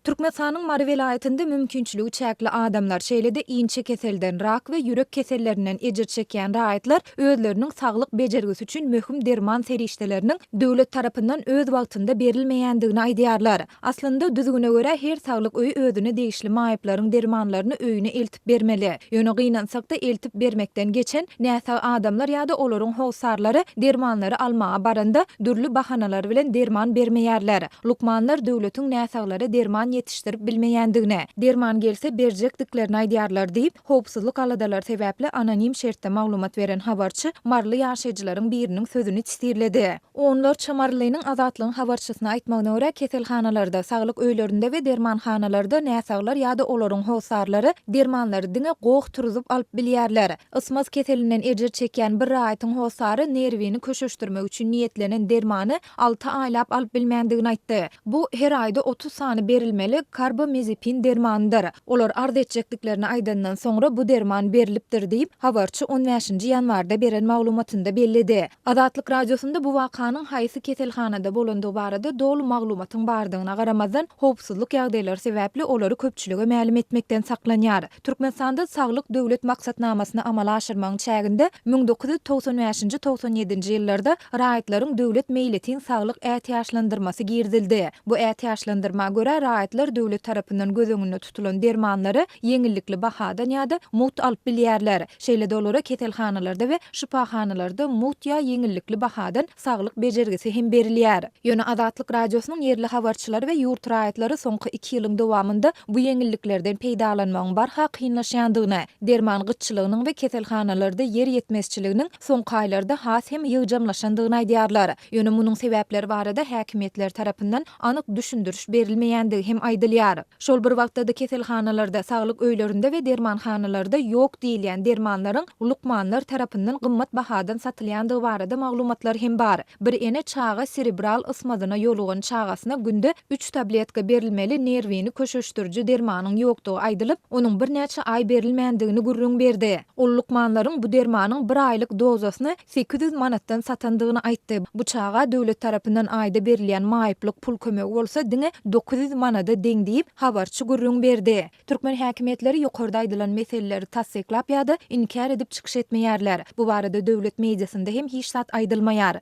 Türkmenistanyň Mary welaýatynda mümkinçiligi çäkli adamlar, şeýle-de inçekeselden, rak we ýürek kesellerinden ejir çekýän raýatlar özleriniň saglyk bejergisi üçin möhüm derman serişdeleriniň döwlet tarapyndan öz wagtynda berilmeýändigini aýdýarlar. Aslynda, düzgüne görä, her saglyk öýi özüne degişli maýyplaryň dermanlaryny öýüne eltip bermeli. Ýöne gynansakda, eltip bermekden geçen, näsag adamlar ýa-da olaryň hossarlary dermanlary almaga baranda, dürli bahanalar bilen derman bermeýärler. Lukmanlar döwletiň näsaglara derman ýetişdirip bilmeýändigini, derman gelse berjekdiklerini aýdýarlar diýip, howpsuzlyk aladalary sebäpli anonim şertde maglumat beren habarçy maryly ýaşaýjylaryň biriniň sözüni çitirledi. Onlarça marylynyň Azatlygyň habarçysyna aýtmagyna görä, keselhanalarda, saglyk öýlerinde we dermanhanalarda näsaglar ýa-da olaryň hossarlary dermanlary diňe goh turuzyp alyp bilýärler. Ysmaz keselinden ejir çekýän bir raýatyň hossary nerwini köşeşdirmek üçin niýetlenen dermany alty aýlap alyp bilmändigini aýtdy. Bu, her aýda 30 sany berilmeli karbamezepin dermanydyr. Olar arz etjekdiklerini aýdandan soňra bu derman berlipdir diýip, habarçy on bäşinji ýanwarda beren maglumatynda belledi. Azatlyk Radiosynda bu wakanyň haýsy keselhanada bolandygy barada doly maglumatyň bardygyna garamazdan, howpsuzlyk ýagdaýlary sebäpli olary köpçülige mälim etmekden saklanýar. Türkmenistanda Saglyk döwlet maksatnamasyny amala aşyrmagyň çäginde 1995-nji, 97-nji ýyllarda raýatlaryň döwlet meýletin saglyk ätiýaçlandyrmasy girizildi. Bu ätiýaçlandyrma görä, raýatlar döwlet tarapyndan göz öňünde tutulan dermanlary ýeňillikli bahadan ýa-da mugt alyp bilýärler. Şeýle-de olara keselhanalarda we şypahanalarda mugt ýa ýeňillikli bahadan saglyk bejergisi hem berilýär. Ýöne Azatlyk Radiosynyň ýerli habarçylary we ýurt raýatlary soňky iki ýylyň dowamynda bu ýeňilliklerden peýdalanmagyň barha kynlaşýandygyny, derman gytçylygynyň we keselhanalarda ýer ýetmezçiliginiň soňky aýlarda has hem ýygjamlaşandygyny aýdýarlar. Ýöne munuň sebäpleri barada häkimiýetler tarapyndan anyk düşündiriş berilmeýändigi hem aýdylýar. Şol bir wagtda-da keselhanalarda, saglyk öýlerinde we dermanhanalarda ýok diýilýän dermanlaryň lukmanlar tarapyndan gymmat bahadan satylýandygy barada maglumatlar hem bar. Bir ene çaga serebral ysmazyna ýolugan çagasyna günde üç tabletka berilmeli nerwini köşeşdiriji dermanyň ýokdugy aýdylyp, onuň birnäçe aý berilmändigini gürrüň berdi. Ol lukmanlaryň bu dermanyň bir aýlyk dozasyny 800 manatdan satandygyny aýtdy. Bu çaga döwlet tarapyndan aýda berilýän maýyplyk pul kömegi bolsa diňe 900 manada deň diýip, habarçy gürrüň berdi. Türkmen häkimiýetleri ýokarda aýdylan meseleleri tassyklap ýa-da inkär edip çykyş etmeýärler. Bu barada döwlet mediasynda hem hiç zat aýdylmaýar.